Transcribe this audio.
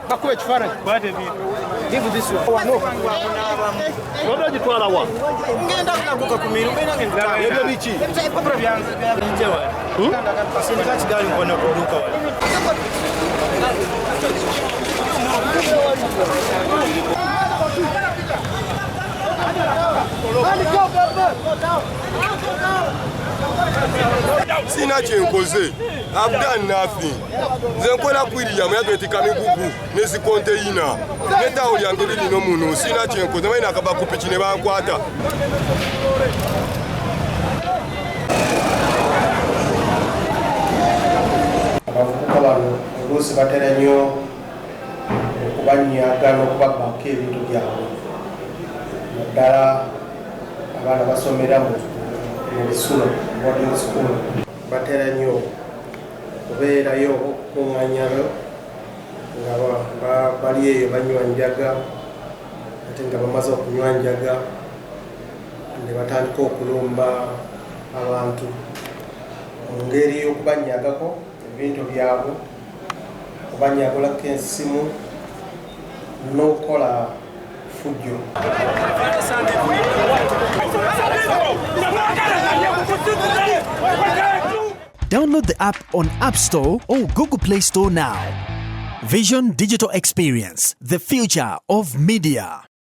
Bakuba ekifaananyi. Give this one. Wano. Obadde ogitwala wa? Ngenda naguka ku mirimu era. Ebyo biki? Ebipapula byange wali. Sindika kigaali nkona ku dduuka wali. Sina kyenkoze. I've done nothing. Nze nkola kwiriyamu yatwetika migugu nezikonteyina netawo lyange lirino muno. Sina kyenkoze, mayi nakava ku piki ne bankwata. Abavubuka bano oluusi batera nnyo okubanyaga n'okubabbako ebintu byabwe, naddala abaana basomera mu bisulo, boarding school. Batera nnyo okubeerayo okukuŋŋanyayo nga bali eyo banywa njaga, ate nga bamaze okunywa njaga ne batandika okulumba abantu mu ngeri y'okubanyagako ebintu byabwe, okubanyagulako ensimu n'okukola fujjo. Download the app on App Store or Google Play Store now. Vision Digital Experience, the future of media.